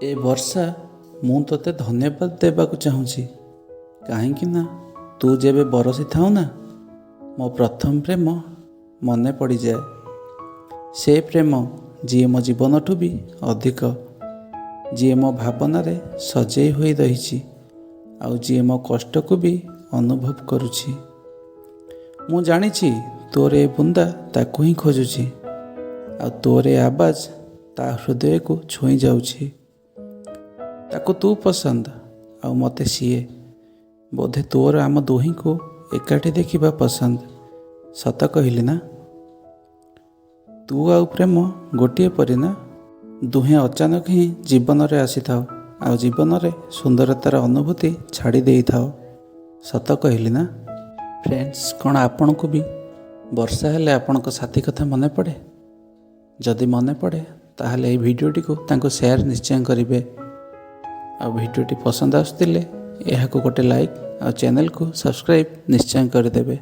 ଏ ବର୍ଷା, ମୁଁ ତୋତେ ଧନ୍ୟବାଦ ଦେବାକୁ ଚାହୁଁଛି, କାହିଁକି ନା ତୁ ଯେବେ ବରଷିଥାଉ ନା, ମୋ ପ୍ରଥମ ପ୍ରେମ ମନେ ପଡ଼ିଯାଏ। ସେ ପ୍ରେମ ଯିଏ ମୋ ଜୀବନଠୁ ବି ଅଧିକ, ଯିଏ ମୋ ଭାବନାରେ ସଜେଇ ହୋଇ ରହିଛି ଆଉ ଯିଏ ମୋ କଷ୍ଟକୁ ବି ଅନୁଭବ କରୁଛି। ମୁଁ ଜାଣିଛି ତୋର ଏ ବୁନ୍ଦା ତାକୁ ହିଁ ଖୋଜୁଛି ଆଉ ତୋର ଏ ଆବାଜ ତା ହୃଦୟକୁ ଛୁଇଁ ଯାଉଛି। ତାକୁ ତୁ ପସନ୍ଦ ଆଉ ମୋତେ ସିଏ। ବୋଧେ ତୋର ଆମ ଦୁହିଁଙ୍କୁ ଏକାଠି ଦେଖିବା ପସନ୍ଦ। ସତ କହିଲି ନା? ତୁ ଆଉ ପ୍ରେମ ଗୋଟିଏ ପରି ନା? ଦୁହେଁ ଅଚାନକ ହିଁ ଜୀବନରେ ଆସିଥାଅ ଆଉ ଜୀବନରେ ସୁନ୍ଦରତାର ଅନୁଭୂତି ଛାଡ଼ି ଦେଇଥାଅ। ସତ କହିଲି ନା? ଫ୍ରେଣ୍ଡସ୍, କ'ଣ ଆପଣଙ୍କୁ ବି ବର୍ଷା ହେଲେ ଆପଣଙ୍କ ସାଥୀ କଥା ମନେ ପଡ଼େ? ଯଦି ମନେ ପଡ଼େ, ତାହେଲେ ଏହି ଭିଡ଼ିଓଟିକୁ ତାଙ୍କୁ ସେୟାର ନିଶ୍ଚୟ କରିବେ। ଆଉ ଭିଡ଼ିଓଟି ପସନ୍ଦ ଆସୁଥିଲେ ଏହାକୁ ଗୋଟେ ଲାଇକ୍ ଆଉ ଚ୍ୟାନେଲକୁ ସବସ୍କ୍ରାଇବ୍ ନିଶ୍ଚୟ କରିଦେବେ।